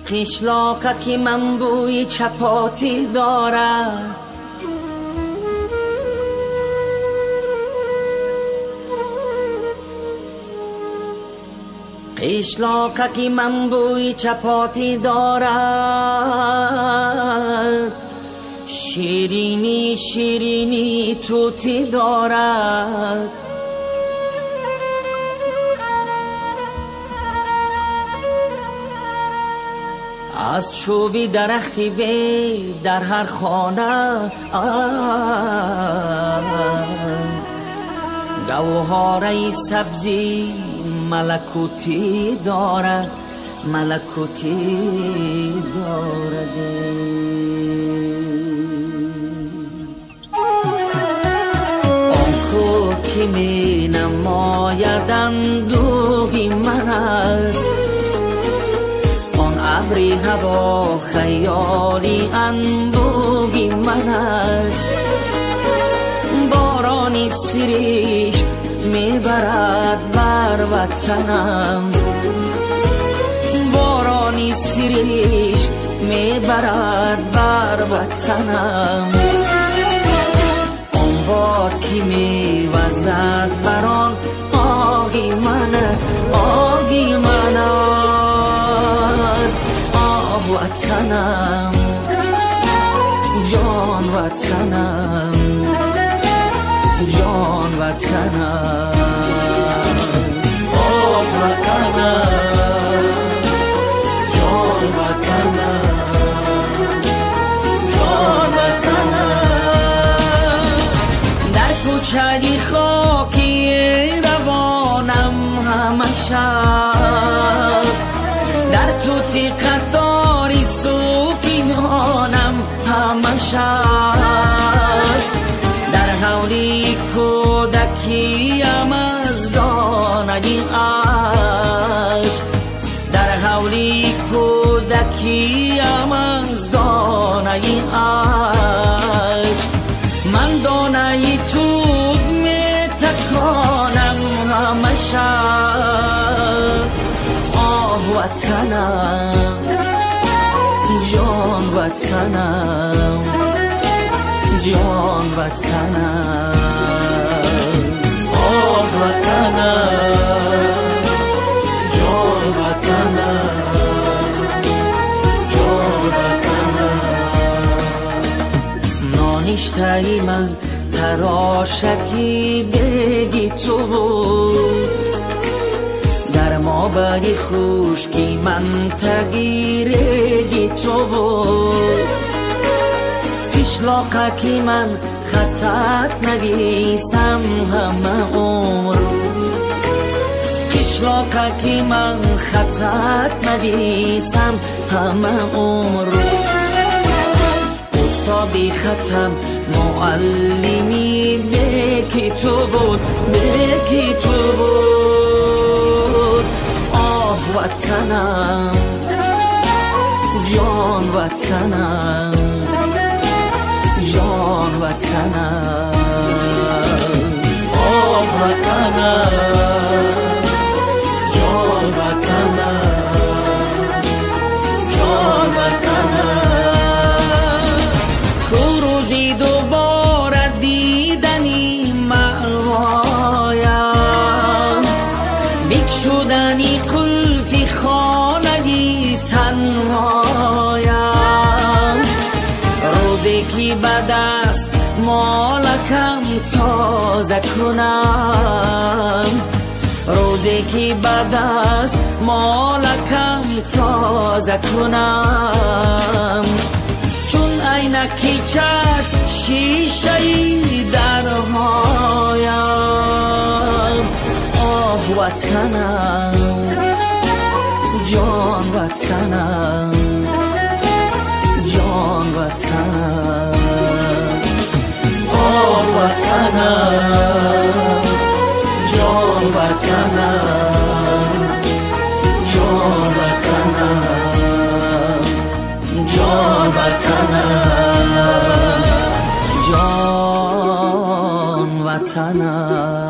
Қишлоқа ки ман бӯи чапотӣ дорад, қишлоқа ки ман бӯи чапотӣ дорад, ширинӣ ширинӣ тутӣ дорад. Аз чӯби дарахти бед дар ҳар хона гавҳораи сабзи малакутӣ дорад, малакутӣ дорад. Он ку ки менамояд андӯҳи ман аст, он абри ҳаво хаёли анбӯҳи ман аст. Борони сириш мебарад бар ватанам, борони сириш мебарад бар ватанам. Он бод ки мевазад бар он оғи ман аст, оғи ман аст. Оҳ ватанам, ҷон ватанам, ҷон ватанам. Оҳ ватанам, ҷон ватанам, ҷон ватанам. Дар кӯчаи хоки равонам ҳама шаб, дар тути қатори сӯфиёнам ҳама шаб, дар ҳавли кӯдакиям аз донаи ашк, дар ҳавли кӯдакиям аз донаи ашк. Ман донаи тут метаконам ҳама шаб. Оҳ ватанам, ҷон ватанам, ҷон ватанам. Оҳ ватанам, ҷон ватанам, ҷон ватанам. Ноништаи ман тарошаки деги ту буд, дар мобаи хушки ман таги реги ту буд. Қишлоқа ки ман хатат нависам ҳама умр, қишлоқа ки ман хатат нависам ҳама умр. Устоди хатам муаллими беки ту буд, беки ту буд. Оҳ ватанам, ҷон ватанам, ҷон ватанам. Оҳ ватанам, ҷон ватанам, ҷон ватанам. Ку рӯзи дубора дидани маъвоям, бикшудани қулфи хонаи танҳоям, рӯзе ки ба даст молакам тоза кунам, рӯзе ки ба даст молакам тоза кунам. Чун айнаки чашм шишаи дарҳоям. Оҳ ватанам, ҷон ватанам, ҷон ватанам. Оҳ ватанам, ҷон ватанам, ҷон ватанам, ҷон ватанам, ҷон ватанам.